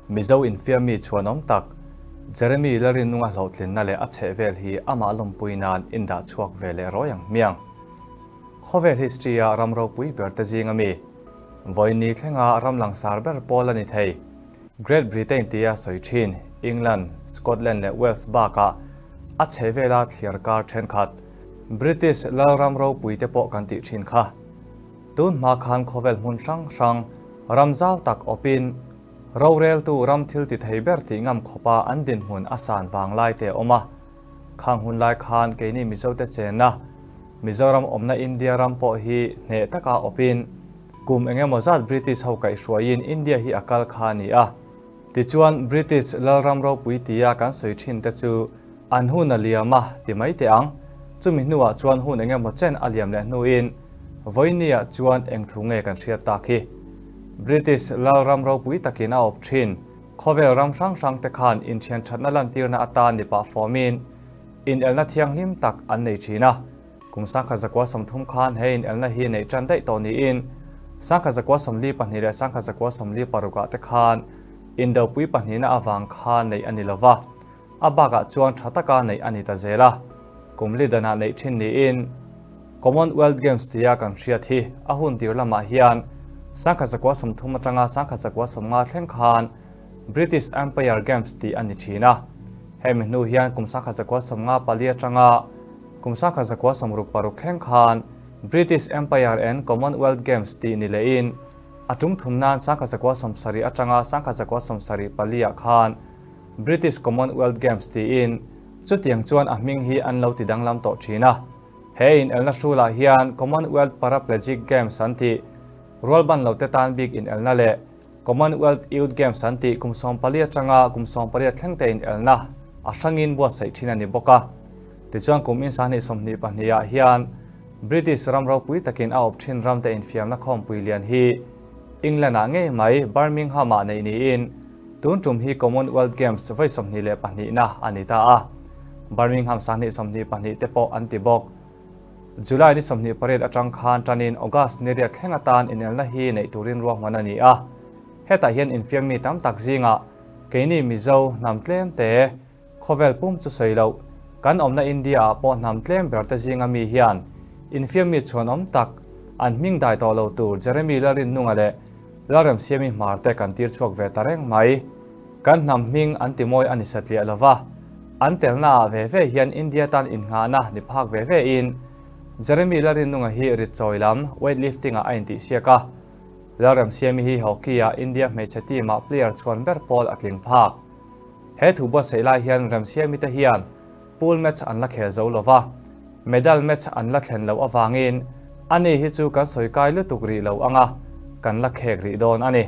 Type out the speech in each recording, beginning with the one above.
Mizo infiammi chhuanawm tak Jeremy Lalrinnunga hlawhtlinna leh a chhehvel hi amah lawmpui nan indah chhuak ve leh rawi ang hmiang. Khawvel history-a ram ropui ber te zing ami, vawiin thlenga ram langsar ber pawl a ni thei. Great Britain tia sawi thin England, Scotland leh Wales bakah a chhehvela thliar kar thenkhat British lalram ropui te pawh kan tih thin kha. Tun hma khan khawvel hmun hrang hrang ram zau tak awpin roreltu ram thil ti thei ber tih ngam khawpa an dinhmun a san vang lai te a awm a. Khang hun lai khan keini Mizote chenna Mizoram awmna India ram pawh hi hneh taka awpin kum engemaw zat British ho kaihhruaiin India hi a kal kha a ni a. Tichuan British lalram ropui tia kan sawi thin te chu an hun a liam a ti mai teh ang. Chumi hnuah chuan hun engemaw chen a liam leh hnuin vawinia chuan eng thu nge kan hriat tak hi? British lalram ropui takin a awp thin. Khawvel ram hrang hrang te khan inthian thatna lantirna atan ni pah fawmin inelna thianghlim tak an nei thin a. Kum 1930 khan he inelna hi neih tan daih tawh niin 1942 leh 1946 ah te khan indopui pahnihna avang khan neih a ni lova, a bakah chuan tha taka neih a ni ta zel a. Kum li danah neih thin niin Commonwealth Games tia kan hriat hi a hun tir lamah hian 1930 atanga 1950 thleng khan British Empire Games tih a ni thin a. Hemi hnu hian kum 1954 atanga kum 1966 thleng khan British Empire and Commonwealth Games tih ni lehin a tum thum nan 1970 atanga 1974 ah khan British Commonwealth Games tiin chutiang chuan a hming hi an lo ti danglam tawh thin a. He in elna hrulah hian Commonwealth Paraplegic Games an tih rualban lo te tan bik in elna leh Commonwealth Youth Games an tih kum 14 atanga kum 18 thleng te in elna a hrangin buatsaih thin a ni bawk a. Tichuan kum in 2022 ah hian British ram ropui takin a awp thin ram te infiamna khawmpui lian hi England ah ngei mai Birmingham ah neih niin tun tum hi Commonwealth Games vawi 22 na a ni ta a. Birmingham 2022 te pawh an ti bawk. July ni 28 atang khan tanin August ni riat thleng atan inelna hi neih turin ruahman a ni a. Hetah hian infiammi tam tak zinga keini Mizo hnam tlem te khawvel pum chu sawi lo kan awmna India ah pawh hnam tlem ber te zinga mi hian infiammi chhuanawm tak an hming dai tawh lo tur Jeremy Lalrinnunga leh Lalremsiami Hmar te kan tir chhuak ve ta reng mai. Kan hnam hming an ti mawi a ni satliah lova. An telna ah ve ve hian India tan innghahna ni phak ve ve in Jeremy Lalrinnunga hi rit chawi lam weightlifting ah a intih siak a. Lalremsiami hi hockey ah India hmeichhe team ah player chhuan ber pawl a tling phak. He thu buatsaih lai hian Remsiami te hian pool match an la khel zo lova, medal match an la thlen loh avangin ani hi chu kan sawi kai lutuk rih lo anga kan la khek rih dawn a ni.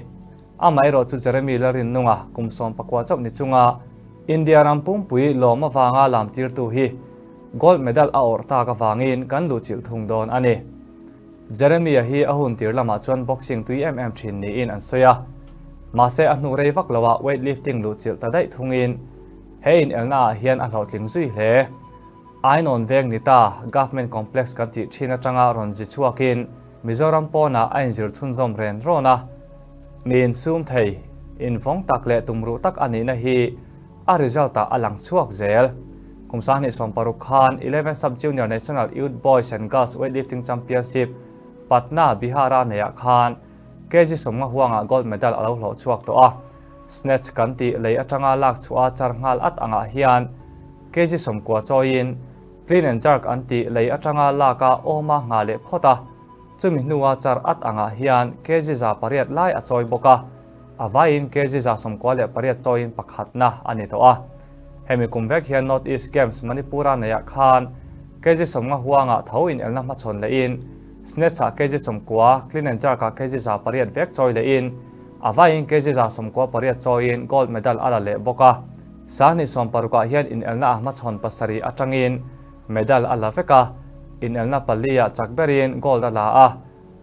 Amaherawh chu Jeremy Lalrinnunga kum 19 chauh ni chunga India ram pumpui lawm avanga lam tirtu hi gold medal a awrh tak avangin kan luhchilh thung dawn a ni. Jeremy a hi a hun tir lamah chuan boxing tui em em thin niin an sawi a. Mahse a hnu rei vak loah weightlifting luhchilh ta daih thungin he in elna ah hian a hlawhtling zui hle. Ainawn veng ni ta government complex kan tih thin atanga rawn zi chhuakin Mizoram pawnah a inzir chhunzawm ren rawn a. Mi insum thei, invawng tak leh tumruh tak a nihna hi a result ah a lang chhuak zel. Kum 2016 khan 11 Sub-Junior National Youth Boys and Girls Weightlifting Championship Patna, Bihar a neihah khan kg 50 huangah gold medal a lo hlawh chhuak tawh a. Snatch kan tih lei atanga lak chhuah a char nghal at angah hian kg 90 chawiin clean and jerk an tih lei atanga lak a awma nga leh phawt a. Chumi hnua char at angah hian kg 108 lai a chawi bawk a. A vaiin kg 98 chawiin pakhatna a ni tawh a. Hemi kum vek hian North East Games Manipura neihah khan kg 50 huangah tho in elna hmachhawn lehin snatch ah kg 90, clean and jerk ah kg 108 vek chawi lehin a vaiin kg 98 chawiin gold medal a la leh bawk a. 2016 ah hian in elna a hmachhawn pasarih atangin medal a la vek a. In elna pali ah chak berin gold a la a.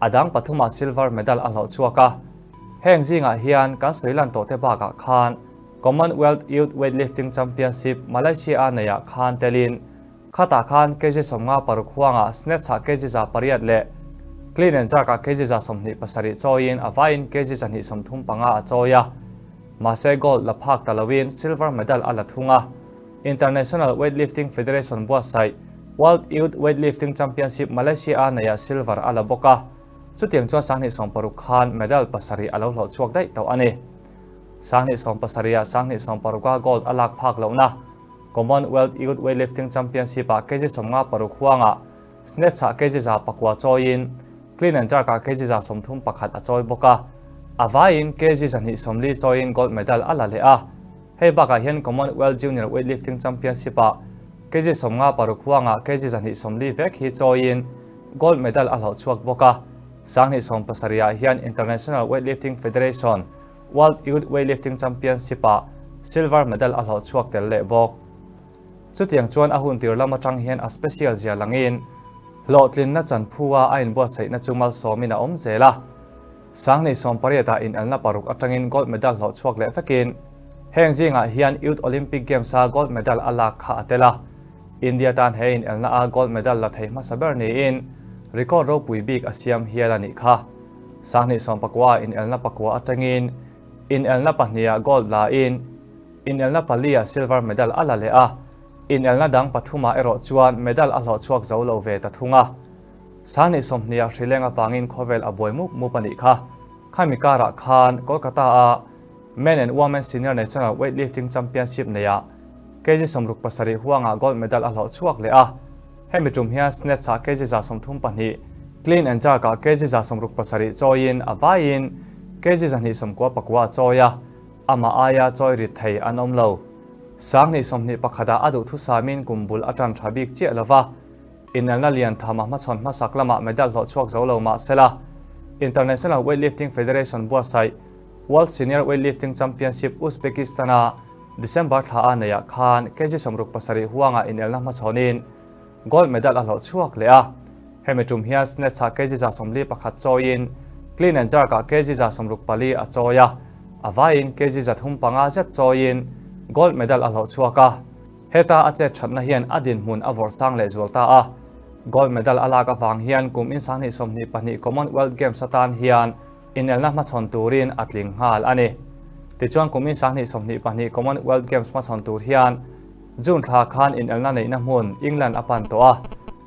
Adang pathuma silver medal a hlawh chhuak a. Heng zingah hian kan sawilan tawh te bakah khan Commonwealth Youth Weightlifting Championship Malaysia a neihah khan telin khatah khan kg 56 huangah snatch ah kg 108 leh clean and jerk ah kg 27 chawiin a vaiin kg 235 a chawi a. Mahse gold la phak ta loin silver medal a la thung a. International Weightlifting Federation buatsaih World Youth Weightlifting Championship Malaysia a neihah silver a la bawk a. Chutiang chuan 2016 khan medal pasarih a lo hlawh chhuak daih tawh a ni. 2017 ah 2016 a gold a lak phak lohna Commonwealth Youth Weightlifting Championship ah kg 56 huangah snatch ah kg 109 chawiin clean and jerk ah kg 131 a chawi bawk a. A vaiin kg 240 chawiin gold medal a la leh a. Hei bakah hian Commonwealth Junior Weightlifting Championship ah kg 56 huangah kg 240 vek hi chawiin gold medal a hlawh chhuak bawk a. 2017 ah hian International Weightlifting Federation World Youth Weightlifting Championship ah silver medal a hlawh chhuak tel leh bawk. Chutiang chuan a hun tir lam atang hian a special zia langin hlawhtlinna chanphu a a inbuatsaihna chu malsawmin a awm zel a. 2018 ah inelna paruk atangin gold medal hlawh chhuak leh vekin heng zingah hian Youth Olympic Games a gold medal a lak kha a tel a. India tan he inelna a gold medal la thei hmasa ber niin record ropui bik a siam hial a nih kha. 2019 inelna pakua atangin inelna pahnih gold la in inelna pali ah silver medal a la leh a. Inelna dang pathuma erawh chuan medal a hlawh chhuak zo lo ve ta thung a. 2020 hrileng awangin khawvel a buai mup mup a nih kha. Khami karah khan Kolkata a Men and Women Senior National Weightlifting Championship neia kg 67 huanga gold medal a hlawh chhuak leh a. Hemi tum hian snatch ah kg 132, clean and jerk ah kg 67 chawiin a vaiin kg 294 chawi a. Ama aia chawi rit thei an awm lo. 2021 ah a duh thu samin kumbul atan tha bik chiah lova. Inelna lian thama hmachhawn hmasak lama medal hlawh chhuak zo lo mahsela International Weightlifting Federation buatsaih World Senior Weightlifting Championship Uzbekistan a December thla a neihah khan kg 67 huanga inelna hmachhawnin gold medal a hlawh chhuak leh a. Hemi tum hian snatch ah kg 141 chawiin clean and jerk ah kg 64 a chawi a. A vaiin kg 305 zet chawiin gold medal a hlawh chhuak a. Heta a chet thatna hian a dinhmun a vawrh sang leh zual ta a. Gold medal a lak awang hian kum in 2022 Commonwealth Games atan hian inelna hmachhawn turin a tling nghal a ni. Tichuan kum in 2022 Commonwealth Games hmachhawn tur hian June thla khan inelna neihna hmun England a pan tawh a.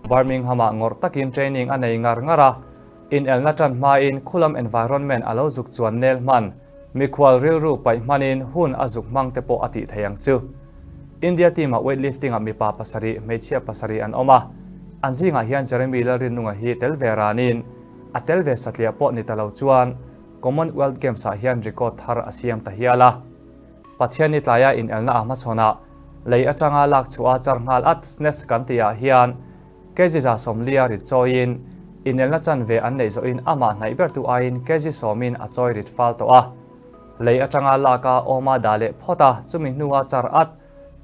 Birmingham ah ngawrh takin training a nei ngar ngar a. Inelna tan hmain khulam environment a lo zuk chuan nel hman mikhual rilru paih hmanin hun a zuk hmang te pawh a tih thei ang chu. India team a weightlifting ah mipa pasarih hmeichhia pasarih an awm a. An zingah hian Jeremy Lalrinnunga hi tel ve ranin a tel ve satliah pawh ni ta lo chuan Commonwealth Games ah hian record thar a siam ta hial a. Pathian ni tlaia inelna a hmachhawnah lei atanga lak chhuah a char nghal at snatch kan tihah hian kg 40 rit chawiin inelna chan ve an neih zawhin amah hnaih ber tu aiin kg 10 in a chawi rit fal tawh a. Lei atanga lak a awma da leh phawt a chumi hnuah char at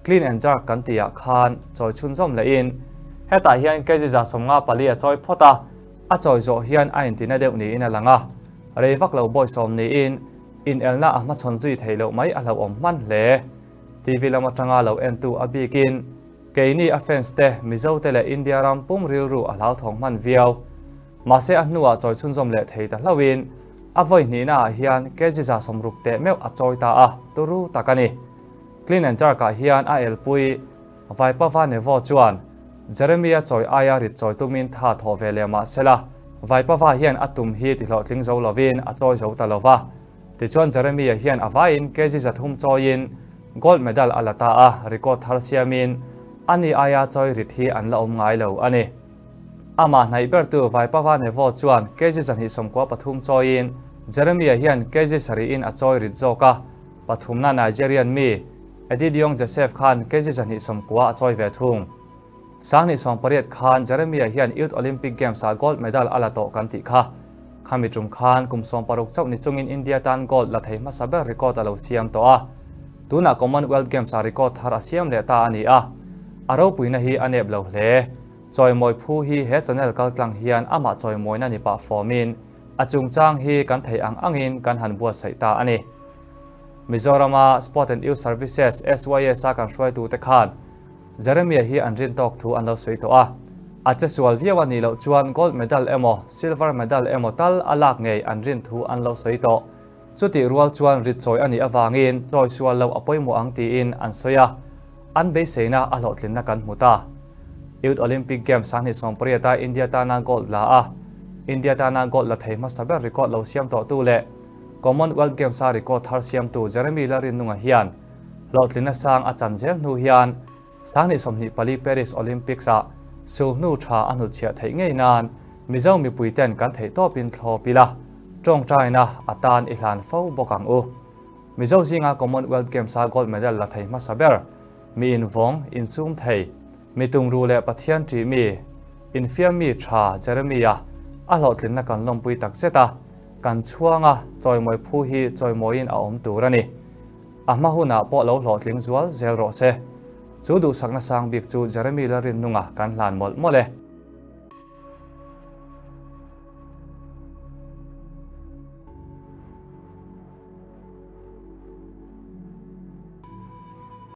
clean and jerk kan tihah khan chawi chhunzawm lehin hetah hian kg 54 a chawi phawt a. A chawi zawh hian a intina deuh niin a lang a. Rei vak lo bawi sawm niin inelna a hmachhawn zui thei loh mai a hlauhawm hman hle. TV lam atanga lo entu a bikin keini a fans te Mizo te leh India ram pum rilru a hlau thawng hman viau. Mahse a hnuah chawi chhunzawm leh thei ta hlauhin a vawi hnihna ah hian kg 60 teh meuh a chawi ta a turu tak a ni. Clean and jerk ah hian a elpui Vaipava Nevo chuan Jeremia chawi aia rit chawi tumin tha thaw ve leh mahsela Vaipava hian a tum hi ti hlawhtling zo lovin a chawi zo ta lova. Tichuan Jeremia hian a vaiin kg 300 chawiin gold medal a la ta a record thar siamin ani aia chawi rit hi an la awm ngai lo a ni. Amah hnaih ber tu Vaipava Nevo chuan kg 293 chawiin Jeremia hian kg 7 in a chawi rit zawk a. Pathumna Nigerian mi Edidiong Joseph khan kg 290 a chawi ve thung. 2018 khan Jeremia hian Youth Olympic Games ah gold medal a la tawh kan tih kha. Khami tum khan kum 16 chauh ni chungin India tan gold la thei hmasa ber record a lo siam tawh a. Tuna Commonwealth Games ah record thar a siam leh ta a ni a. A ropuina hi a nep lo hle. Chawi mawi phu hi he channel kaltlang hian amah chawi mawina ni pah formin a chungchang hi kan thei ang angin kan han buatsaih ta a ni. Mizorama Sport and Youth Services SYS a kan hruai tu te khan Jeremia hi an rin tawk thu an lo sawi tawh a. A che sual viau a ni loh chuan gold medal emaw silver medal emaw tal a lak ngei an rin thu an lo sawi tawh. Chutih rual chuan rit chawi a nih avangin chawi sual loh a pawimawh ang tiin an sawi a, an beiseina a hlawhtlinna kan hmu ta. Youth Olympic Games 2018 a India tana gold la a, India tana gold la thei hmasa ber record lo siam tawhtu leh Commonwealth Games a record thar siamtu Jeremy Lalrinnunga hian hlawhtlinna sang a chan zel hnu hian 2024 Paris Olympics ah sulhnu tha a hnutchhiah theih ngei nan Mizo mipuiten kan theihtawpin thlawp ila, tawngtaina atan i hlan fo bawk ang u. Mizo zinga Commonwealth Games a gold medal la thei hmasa ber, mi invawng, insum thei, mi tumru leh Pathian ṭih mi, infiam mi tha Jeremy-a a hlawhtlinna kan lawmpui tak zet a, kan chhuanga chawimawi phu hi chawimawiin a awm tur a ni. A hma hunah pawh lo hlawhtling zual zel rawh se. Chu duhsakna sang bik chu Jeremy Lalrinnunga kan hlan mawlh mawlh e.